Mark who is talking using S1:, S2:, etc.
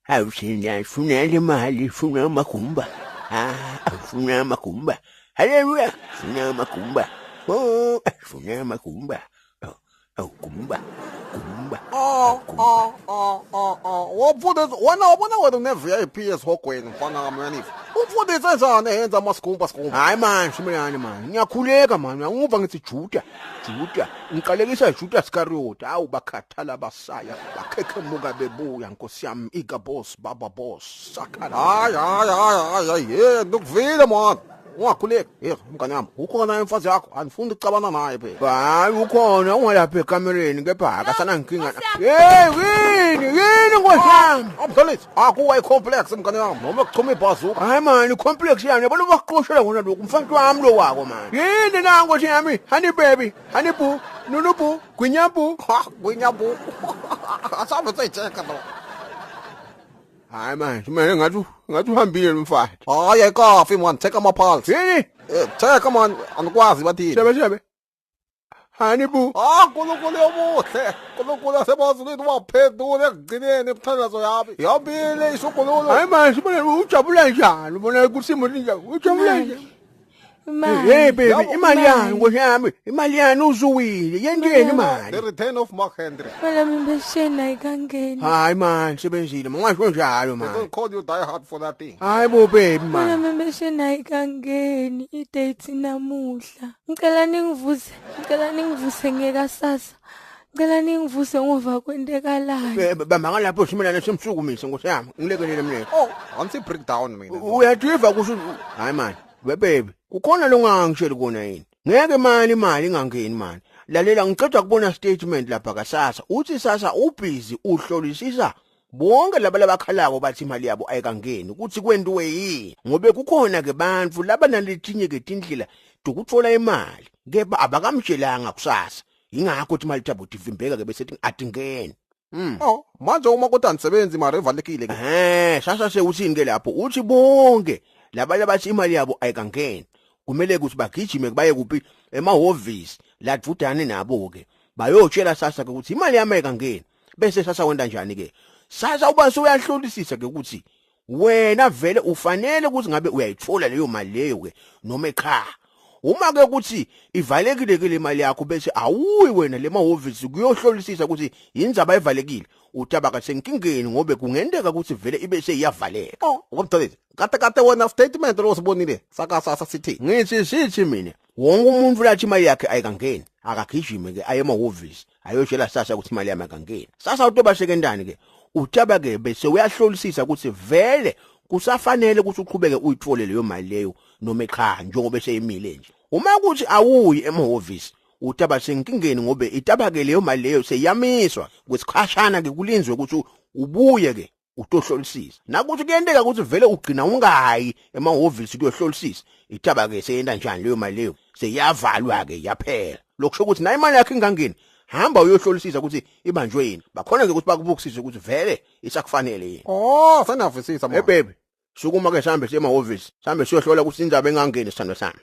S1: Hawu thina funa le mali, funa amagumba. Ah, funa amagumba. Haleluya, funa amagumba. Oh, funa amagumba. Oh, oh, gumba. Gumba.
S2: Oh, oh, oh, oh, oh. Wamfundisi, wena wabona wena une-VIP esihogweni mfana kaMyanifa. Umfundisi enjani eyenza amasigumba sigumba?
S1: Hayi man, Simelane man. Ngiyakhuleka man. Angiva ngithi Juda. Juda. Ngiqalekisa Juda Iscariot. Hawu bakhathala basaya. Bakhekhemuka bebuya Nkosi yami. Iga boss, baba boss. Sakhala.
S2: Hayi, hayi, hayi, hayi, hey, ndikuvile man. Ungakhuleki. Hey, mngane wami, ukhona imfazi yakho, andifuni ukucabana naye phela.
S1: Hayi ukhona ungalapha ekamereni kepha akasanankinga. Hey, yini? Yini Nkosi yami?
S2: Amtholisi, akuwa i-complex mngane wami, noma kuchuma ibhazuka.
S1: Hayi man, i-complex yami yabona bakuxoshela kona lokhu mfana wami lo wako man. Yini na Nkosi yami? Honey baby, honey boo, nunu boo, gwinyambu.
S2: Ha, gwinyabu. Asabe seyitsheka lo.
S1: Hayi man, mina ngathi uhambile lo mfana.
S2: Hayi ayikafi man, check ama-pulse.
S1: Yini?
S2: Check man, andikwazi bathini.
S1: Shebe shebe. Honey boo.
S2: Ah, Nkulunkulu yomuhle, Nkulunkulu yasemazulwini waphendula ekugcineni imithandazo yami. Yambile isugululo.
S1: Hayi man, sibona ujabula njani? Ubona kusimo njani? Ujabula njani?
S3: Imali.
S1: Hey baby,
S2: Yabo.
S1: imali yani Nkosi yami, imali yani uzuwile. Yentweni imali?
S2: The return of Mark Henry.
S3: Mala mimbesheni ayikangeni.
S1: Hayi man, sebenzile, mangasho njalo
S2: They
S1: man.
S2: don't call you die hard for that thing.
S1: Hayi bo baby
S3: Mala
S1: man.
S3: mimbesheni ayikangeni. I-date namuhla. Ngicela ningivuse. Ngicela ningivuse ngekasasa. Ngicela ningivuse ngoba kwentekalayo.
S1: Bamba ngalapho Simelane semsukumise Nkosi yami. Ngilekelele mina.
S2: Oh, ansi breakdown mina.
S1: Uyajiva kusho hayi man, we baby, kukhona longangisheli kona yini? Ngeke mani imali ingangeni mani. Lalela ngicela ukubona statement lapha kasasa. Uthi sasa ubhizi uhlolisisa bonke laba labakhalako bathi imali yabo ayikangeni ukuthi kwentiwe yini ngobe kukhona ke bantu laba naletinye ke tindlela tokutfola imali kepha abakamtshelanga kusasa ingakho ukuthi imali tabo tivimbeka ke bese atingeni.
S2: Oh, manje uma kuthi andisebenzi mara ivalekile ke.
S1: Sasa sewuthini ke lapho uthi bonke laba labathi imali yabo ayikangeni kumele ukuthi bagijime baye kuphi emahhovisi ladvudane nabo ke bayotshela sasa ke ukuthi imali yami ayikangeni bese sasa wenda njani ke sasa uba sewuyahlolisisa ke ukuthi wena vele ufanele ukuthi ngabe uyayithola leyo mali leyo ke noma cha. Uma ke ukuthi ivalekile ke le mali yakho bese awuyi wena le mahhovisi kuyohlolisisa ukuthi indzaba ivalekile utaba kasenkingeni ngobe kungenteka ukuthi vele ibe seyiyavaleka.
S2: Oh, wamtholisi. Kade kade wena statement lo sibonile saka sasa sithi.
S1: Ngithi sithi mina wonke umuntu lathi imali yakhe ayikangeni akagijime ke aye emahhovisi ayotshela sasa ukuthi imali yami ayikangeni. Sasa utoba sekendani ke utaba ke bese uyahlolisisa ukuthi vele kusafanele ukuthi uqhubeke uyithole leyo mali leyo noma cha njengoba seyimile nje. Uma kuthi awuyi emahhovisi utaba senkingeni ngobe itaba ke leyo mali leyo seyamiswa kwesikhashana ke kulinzwe ukuthi ubuye ke utohlolisisa. Nakuthi kuyenteka ukuthi vele ugcina ungayi emahhovisi kuyohlolisisa itaba ke seyenda njani leyo mali leyo seyavalwa ke yaphela. Lokusho ukuthi nayo imali yakhe ingangeni hamba uyohlolisisa ukuthi ibanjwe yini bakhona ke ukuthi bakubukisise ukuthi vele isakufanele yini.
S2: Oh, senavisisa
S1: Hey
S2: man.
S1: baby, sukuma ke sihambe siye emahhovisi sihambe siyohlola ukuthi indzaba engangeni sithandwa sami.